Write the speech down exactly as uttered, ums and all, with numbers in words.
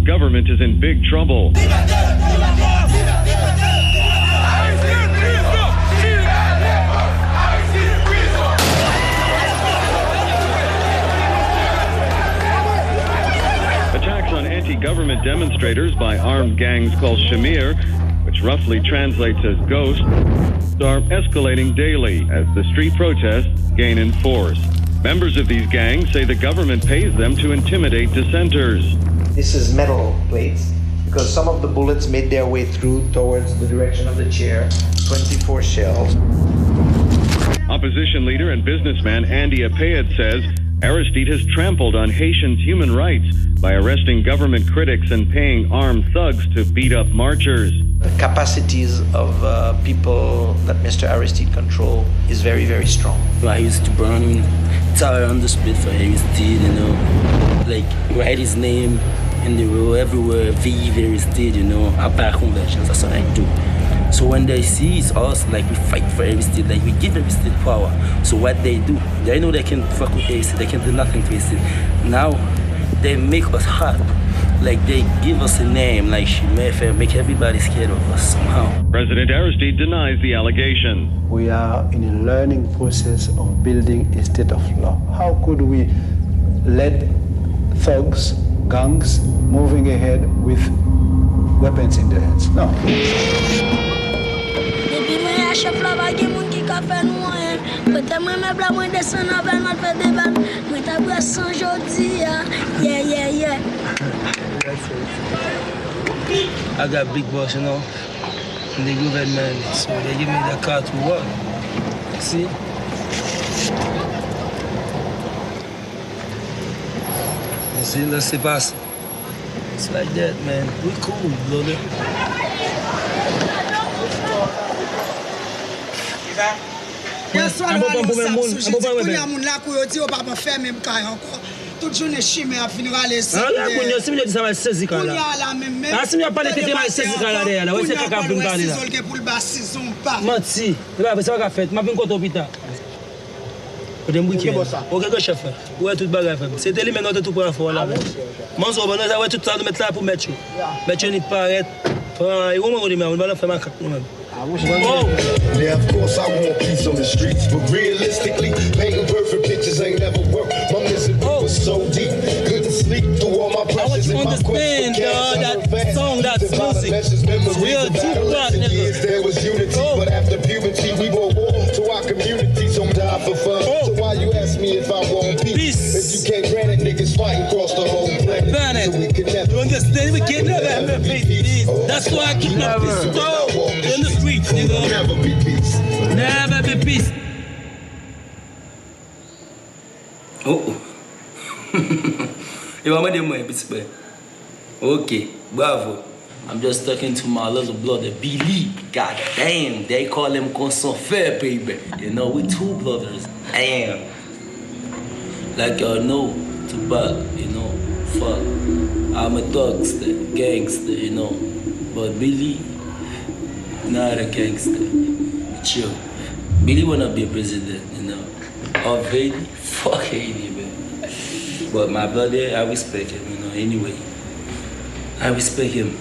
government is in big trouble. Attacks on anti government demonstrators by armed gangs called Shamir, which roughly translates as ghost, are escalating daily as the street protests gain in force. Members of these gangs say the government pays them to intimidate dissenters. This is metal plates because some of the bullets made their way through towards the direction of the chair. twenty-four shells. Opposition leader and businessman Andy Apayed says Aristide has trampled on Haitians' human rights by arresting government critics and paying armed thugs to beat up marchers. The capacities of uh, people that Mister Aristide control is very, very strong. I used to burn tire on the street for Aristide, you know, like write his name in the road everywhere, vive Aristide, you know, à part conventions, that's what I do. So when they see it's us, like we fight for Aristide, like we give Aristide power. So what they do, they know they can fuck with Aristide, they can do nothing to Aristide. Now they make us hot. Like they give us a name, like Chimè fè, make everybody scared of us somehow. President Aristide denies the allegation. We are in a learning process of building a state of law. How could we let thugs, gangs, moving ahead with weapons in their hands? No. Depi mwen a chèf la, pa gen moun ki ka fè nou anyen. Kote mwen mèt la, mwen desann avè l, m al fè deba l. Mwen ta pran san jodi a. Yeah, yeah, yeah. I got big boss, you know. In the government, so they give me the car to work. See? You see, let's see pass. It's like that, man. We cool, brother. Yèswa nou ale yon sab sou Jezi, kounye a moun lakou yo di yo pa ban fèmen m kay ankò. Tout jounen chimè ap vin rale zam dèyè. Kounye a la menm menm, tande batè ankò, kounye a pral wè si zòl gen pou l ba sizon pa. Manti. E pa vre, sa pa ka fèt. M ap vin kote w pita. Kote m brike a. Ok, gen chèf la. Ou wè tout bagay, frè m. Se te li menm nan te tou pran afè w la menm. Manzè, ou ban nou sa, wè tout sa nou met la pou met yo. Met yo ni parèt. Pran, e ou mwen kote m la, ou ban nou fè makak nou menm. Oh! Now, of course, I want peace on the streets, but realistically, painting perfect pictures ain't never work. My misery was so deep, couldn't sleep through all my pressures and my quest for cash. I heard vast, the bottom message, memories of adolescent years. There was unity, but after puberty, we were war to our community. Some die for fun. So why you ask me if I want peace? If you can't grant it, niggas fighting across the whole planet. So we can never. You understand? We can never have peace. That's why I keep my pistol in the streets, nigga. Never be peace. Never be peace. Oh, oh. Yo pa mande mwen, pitit mwen. Ok, bravo. I'm just talking to my little brother Billy. God damn, they call him Konson Fè, baby. You know, we two brothers. Damn. Like y'all know, Tupac, you know, fuck. I'm a thugster, gangster, you know. But Billy, not a gangster. Chill. Billy wanna be a president, you know. Of Haiti? Fuck Haiti, man. But my brother, I respect him, you know, anyway. I respect him.